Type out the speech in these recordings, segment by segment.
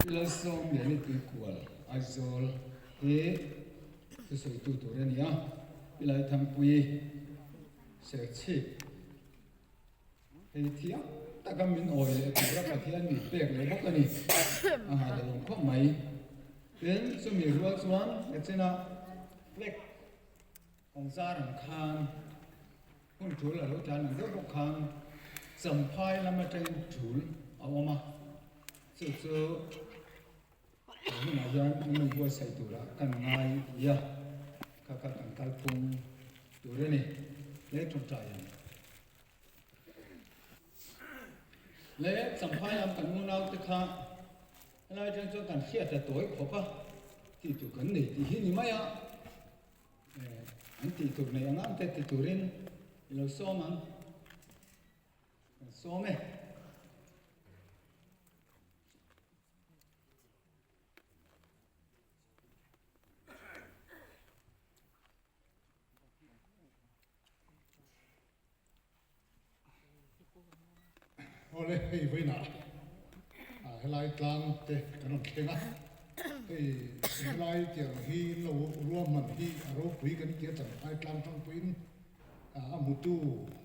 Pi Lalsawmliani Tuikual, Aizawl hi thusawitu tur a ni a, Pi Laithangpuii Serchhip hei thiam taka min awi leh tura Pathian min pek leh bawk a ni. A nghahhlelawm khawp mai. Tin, chumi rual chuan echenah flag kan zar ang khan hun tul a lo tlan ang deuh bawk khan Champhai lam atangin tul a awm a, chu chu he hunah hian an lo buatsaih turah kan ngai a, kha kha kan kalphung tur a ni le tawngtai ang. Le Champhai lam kan unaute kha helai atang chuan kan hriat a tawi khawp a, tih tur kan nei tih hi ni mai a. An tih tur nei ang ang te ti turin i lo sawm ang. Kan sawm e. Awle hei vawiinah helai tlang te kan rawn thleng a, hei helai tiang hi lo ruahman hi a ropui kan ti a Champhai tlang tang pawhin a hmutu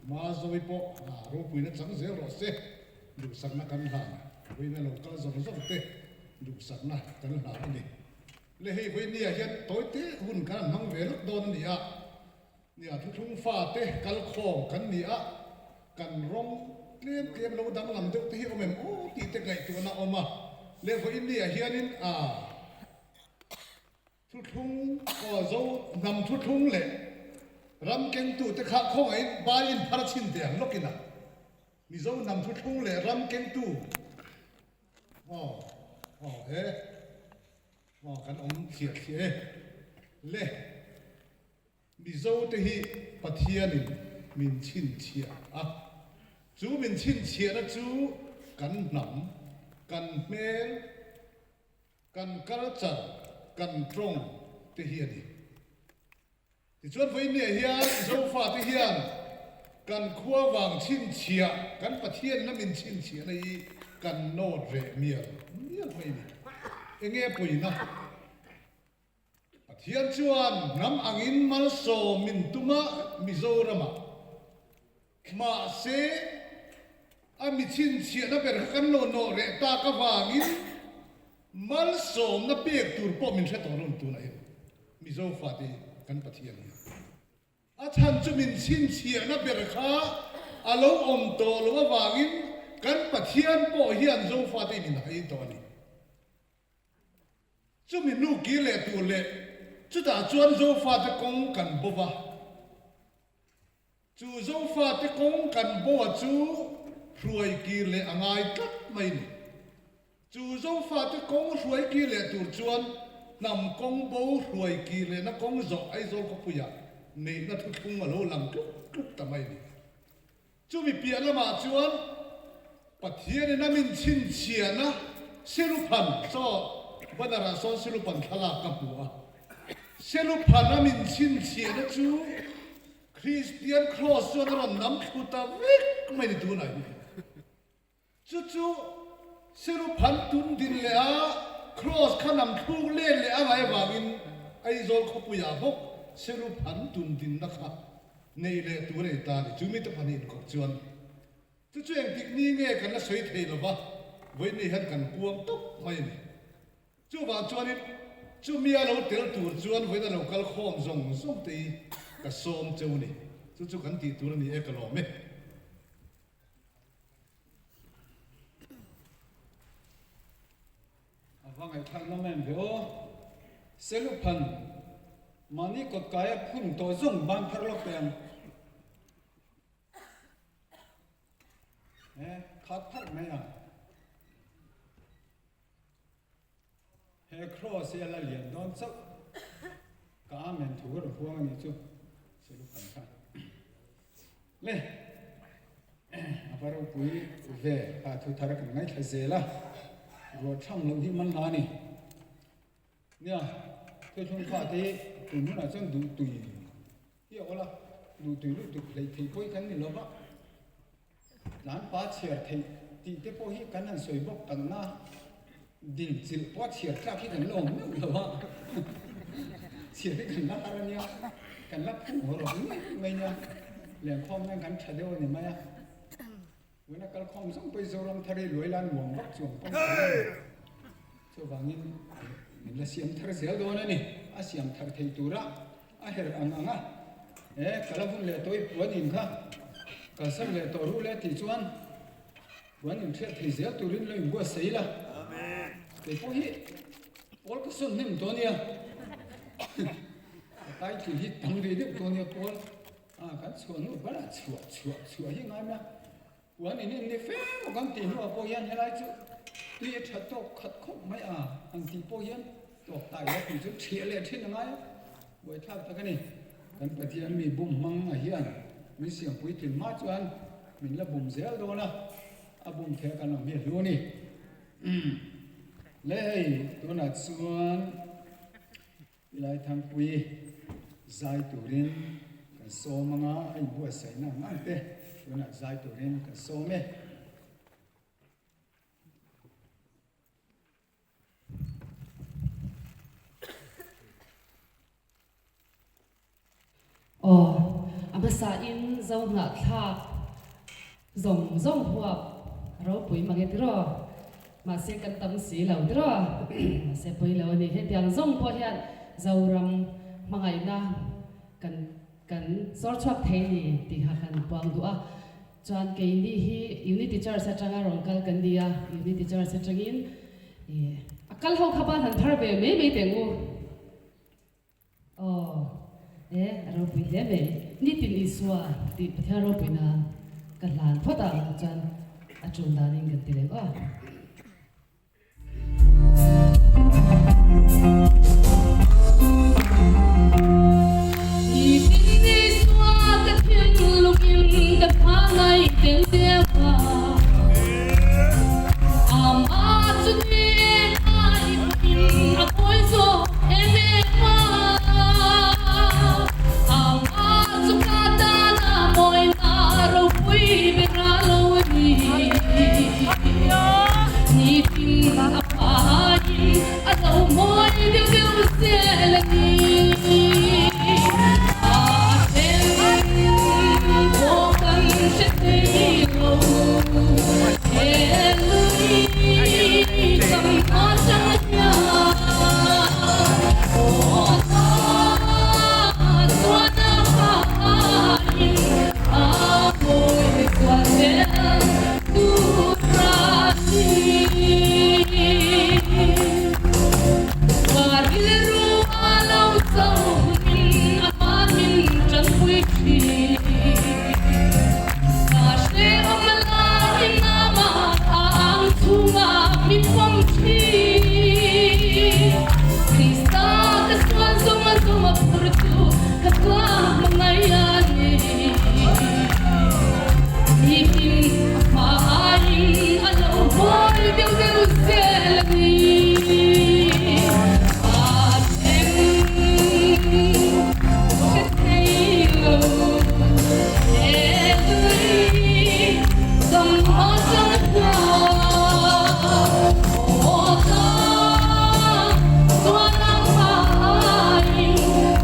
Mazawi pawh ropuina chang zel rawh se, duhsakna kan hlan vawiina lo kal zawng zawng te duhsakna kan hlan a ni. Le hei vawinia hian tawite hun kan han hmang ve lawk dawn a ni a. Nia, thuthlung fate kalkhawm kan ni a, kan rawng tlem tlem lo danglam deuh te hi awm em aw tih te ngaihtuahna a awm a. Leh vawiin ni ah hianin a thuthlung aw zo hnam thuthlung leh ram kengtu te kha khawngaihin bai in phar chhin teh ang lawkin a Mizo hnam thuthlung leh ram kengtu aw aw he aw kan awm thliah thliah e le. Mizote hi Pathianin min chhinchhiah a, chu min chhinchhiahna chu kan hnam, kan hmel, kan culture, kan tawng te hi a ni. Tichuan vawiinniah hian Zofate hian kan khua vang chhinchhiah, kan Pathianna min chhinchhiahna hi kan nawt reh mial mial mai a ni. Enge pawina? Pathian chuan hnam angin malsawm min tum a Mizoramah. Mahse, a mi chhinchhiahna ber kha kan lo nawh reh tak avangin malsawmna pek tur pawh min hre tawh lo ni tunah hian Mizo fate hi kan Pathian hian. A chhan chu min chhinchhiahna ber kha a lo awm tawh lo avangin kan Pathian pawh hian Zofate hi min hai tawh a ni. Chumi hnu kir leh tur leh chutah chuan Zofate kawng kan bo va. Chu Zofate kawng kan bo a chu hruai kir leh a ngai tlat mai ni. Chu Zofate kawng hruai kir leh tur chuan hnam kawng bo hruai kir lehna kawng zawh Aizawl khawpuiah neihna thuthlung a lo lang tluk tluk ta mai ni. Chumi piah lamah chuan Pathianin a min chhinchhiahna Seluphan, saw banner ah sawn Seluphan thlalak ka hmu a, Seluphan a min chhinchhiahna chu Kristian Kraws chuan a rawn nam thlu ta vek mai ni tunah hian. Chu chu Seluphan tun din leh a Kraws kha nam thluk let leh a ngai avangin Aizawl khawpuiah bawk Seluphan tun dinna kha Nei leh tur a ni ta ni. Chu mite pahnih inkawp chuan chu chu engtik ni nge kan la sawi thei lo va, vawiin hian kan puang tawp mai a ni. Chuvang chuanin chumi a lo tel tur chuan vawiin a lo kal khawm zawng zawng te hi ka sawm cheu a ni. Chu chu kan tih tur a ni e, ka lawm e. A va ngaihthlak nawm em ve aw. Seluphan, mahni kawt kaia phun tawh zawng ban phar lawk teh ang. He khat pharh mai ang. He cross hi a la lian dawn chauh. Ka amen thu ka rawn huang a nih chu. Seluphan kha. Le, a va ropui ve kha thu thar kan ngaithla zel a, ruah thlang loh hi man hla a ni. Nia, thuthlung kha te hi tun hunah chuan duh tui hi a awl a, duh tui lutuk hleih theih pawh hi kan ni lo va, tlan pa chhiar theih tih te pawh hi kan han sawi bawk tak na. Din chilh pawh chhiar tlak hi kan la awm meuh lo a, chhiar hi kan la har a nia, kan la phu haw rawh mai mai nia, lengkhawm nan kan tha deuh a ni mai a. Tuna kalkhawm zawng pawh hi Zoram thar hi luai lan nuam vak chuang pawh a ni lo. Chuvangin min la siam thar zel dawn a ni, a siam thar thei tura a herh ang ang a, e ka la vun leh tawh i puan in kha kalsan leh tawh ruh le tih chuan Puan inhriat thei zel turin lo inbuatsaih ila. Kei pawh hi pawl ka sawn hnem tawh ania. Ka title hi tam ve deuh tawh ania pawl a kan chhuah hnu bala chhuah chhuah chhuah hi ngai mai a. Puan in en ni fe maw kan tih hnuah pawh hian helai chu tui a tha tawk khat khawp mai a han tih pawh hian tawk tai la tih chu thiah leh thin a ngai a. Buaithlak tak a ni. Kan Pathian mi bum hmang a hian min siampui tlin hma chuan min la bum zel dawn a, a bum thei a kan awm hi a hlu a ni. Le hei tunah chuan Laithangpui zai turin kan sawm anga a inbuatsaihna ang ang te tunah zai turin kan sawm e. Aw, a hmasain zo hnahthlak zawng zawng huap ropui mange tiraw? Mahse kan tam si lo tiraw? Mahse pawi lo a ni. Hetiang zawng pawh hian Zoram hmangaihna kan kan sawr chhuak thei ni tih kha kan puang duh a. Chuan keini hi Unity Church atanga rawn kal kan ni a, Unity Church atangin ih a kal ho kha ban han phar ve mai mai teh ang u. Aw e a ropui hle mai. Nitin Isua tih Pathian ropui nan ka hlan phawt ang chuan a tul danin kan ti leh aw. Nitin Isua ka thinlungin ka hmangaih tel deuh a, amah chu nen ai pawhin a pawi zawk em em a, amah chu ka tana mawina ropui ber a lo ni. Nitin a pahin a lo mawi deuh deuh zel a ni. A then pawh kan hre thei lo. He lui kam atang hian aw ta chuan a pahin a mawi zual zel. Nitin a hmaiin a lo buai deuh deuh zel a ni. A then hre thei lo he lui dam atang hian aw ta chuan a hmaiin.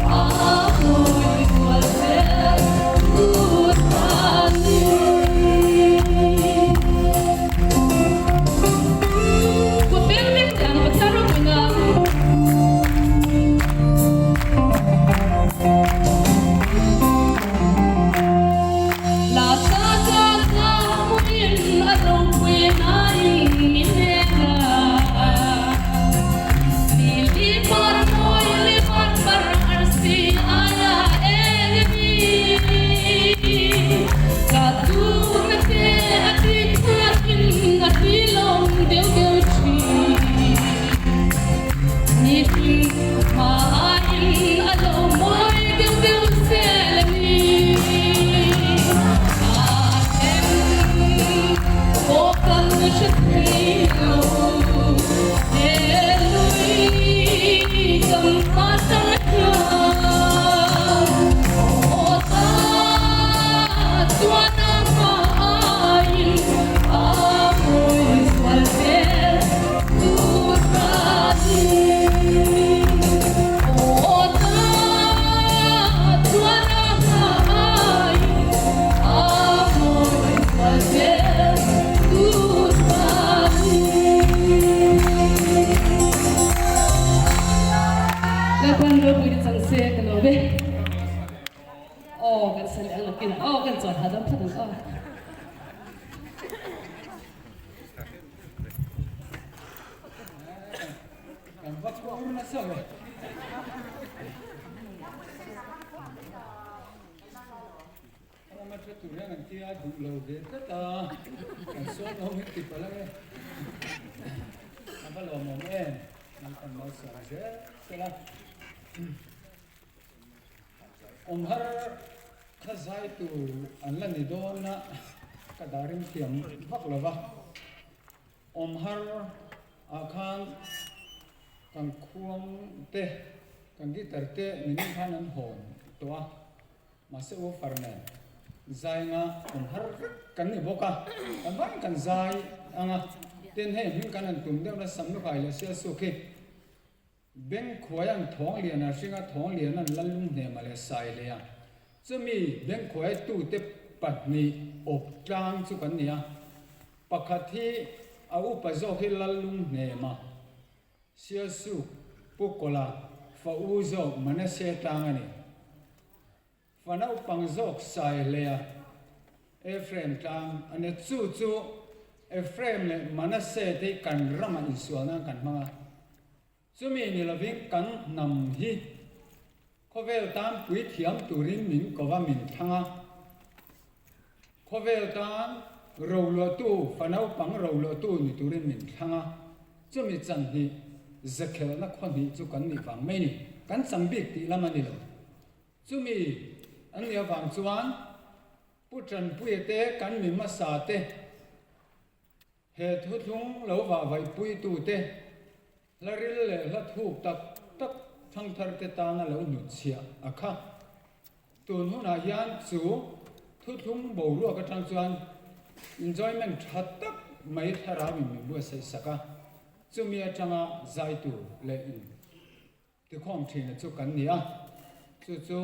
Nakinah aw kan chawl hahdam phawt ang aw. Kan va chhuah ur nasa ve. Rama tha tur hian an tia duh lo ve tlat a, kan sawn awm hi ti palh ange. A va lawmawm em, kan malsawm zel sela. Awm har kha zai tur an la ni dawn a, ka dah rim thiam vak lo va. Awm har ah khan kan khuang te, kan guitar te nimin khan an hawn tawh a, mahse woofer nen zai anga awm har vek kan ni bawk a, kan vang kan zai anga tin hei hming kan han tum deuh na Samlukhai leh Sialsuk hi Bengkhuaia'n Thawngliana hringa Thawngliana'n Lallunghnema leh Saileia chumi Bengkhuaitute pahnih awp tlang chu kan ni a. Pakhat hi a upa zawk hi Lallunghnema, Sialsuk, Pu Kawla, fa u zawk Manase tlang a ni. Fa naupang zawk Saileia, Ephraim tlang a ni. Chu chu Ephraim leh Manasseh te hi kan ramah insual nan kan hmang a. Chumi ni lovin kan hnam hi khawvel tan puithiam turin min ko va min thlang a. Khawvel tan roluahtu, fa naupang roluahtu ni turin min thlang a. Chumi chan hnih zekhelhna khaw hnih chu kan nih vang mai ni. Kan chang bik tih lam a ni lo. Chumi an nih avang chuan Pu Tanpuia te kan mi hmasa te he thuthlung lo vahvaihpuitu te hla ril leh hla thuk tak tak thangthar te tana lo hnutchhiah a kha. Tun hunah hian chu thuthlung boruak atang chuan enjoyment tha tak mai thlarau in min buatsaih sak a, chumi atanga zaitu leh in Tikhawm thina chu kan ni a, chu chu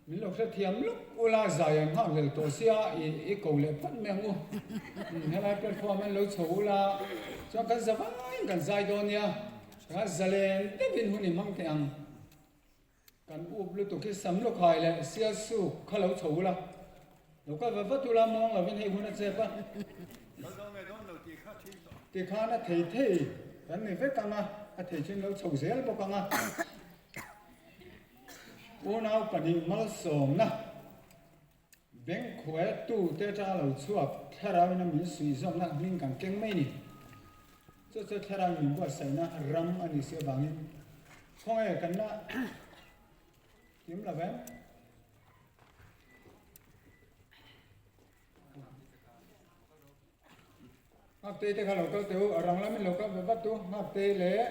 min lo hrethiam lawk ula zai an nghak hlel tawh sia i i ko leh phawt mai ang u. Helai platform an lo chho ula chuan kan za vaiin kan zai dawn nia, kan zalen deuhin hun i hmang teh ang. Kan up lutuk hi sam lukhai leh sial suk kha lo chho ula, lo kal vat vat ula muang lovin hei hun a chep a. Tikhan a thei thei kan ni vek ang a, a thei chin lo chho zel bawk ang a. Unau pahnih malsawmna Bengkhuai tute atanga lo chhuak thlarauin a min suihzawmna hming kan keng mai ni. Chu chu thlarauin min buatsaihna ram a nih si avangin khawnge kan la kim lo vem? Nghaktei te kha lo kal teh u, a rang lamin lo kal ve vat u, Nghaktei leh.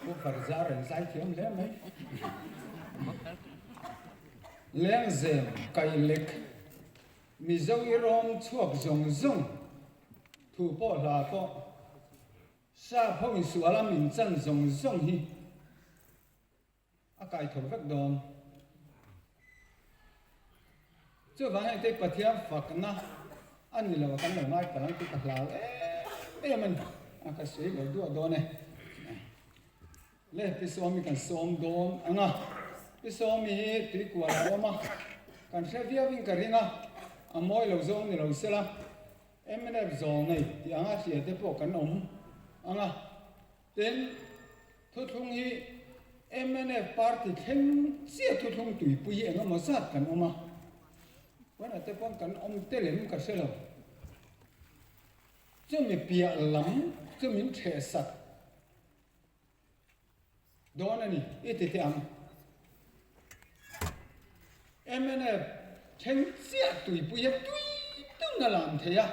Pu Farzar an zai thiam hle mai. Lengzem kailek Mizo i rawng chhuak zawng zawng thu pawh hla pawh sap ho insual a min chan zawng zawng hi a kai tho vek dawn. Chuvang heng te Pathian fakna a ni lo a kan lo ngai palh ang tih ka hlau em em a ni. A ka sawi lo duah dawn e. Le Pi Sawmi kan sawm dawn ang a. Pi Sawmi hi tuikual a awm a, kan hre viau in ka ring a, a mawi lo zawng ni lo sela mnf zawng nei tih anga hria te pawh kan awm ang a. Tin, thuthlung hi mnf party thleng chiah thuthlung tuipui hi engemaw zat kan awm a, pawnah te pawn kan awm tel em ka hre lo. Chumi piah lam chu min theh sak dawn a ni i ti teh ang. Mnf thleng chiah tuipui hi tui tun a lam thei a.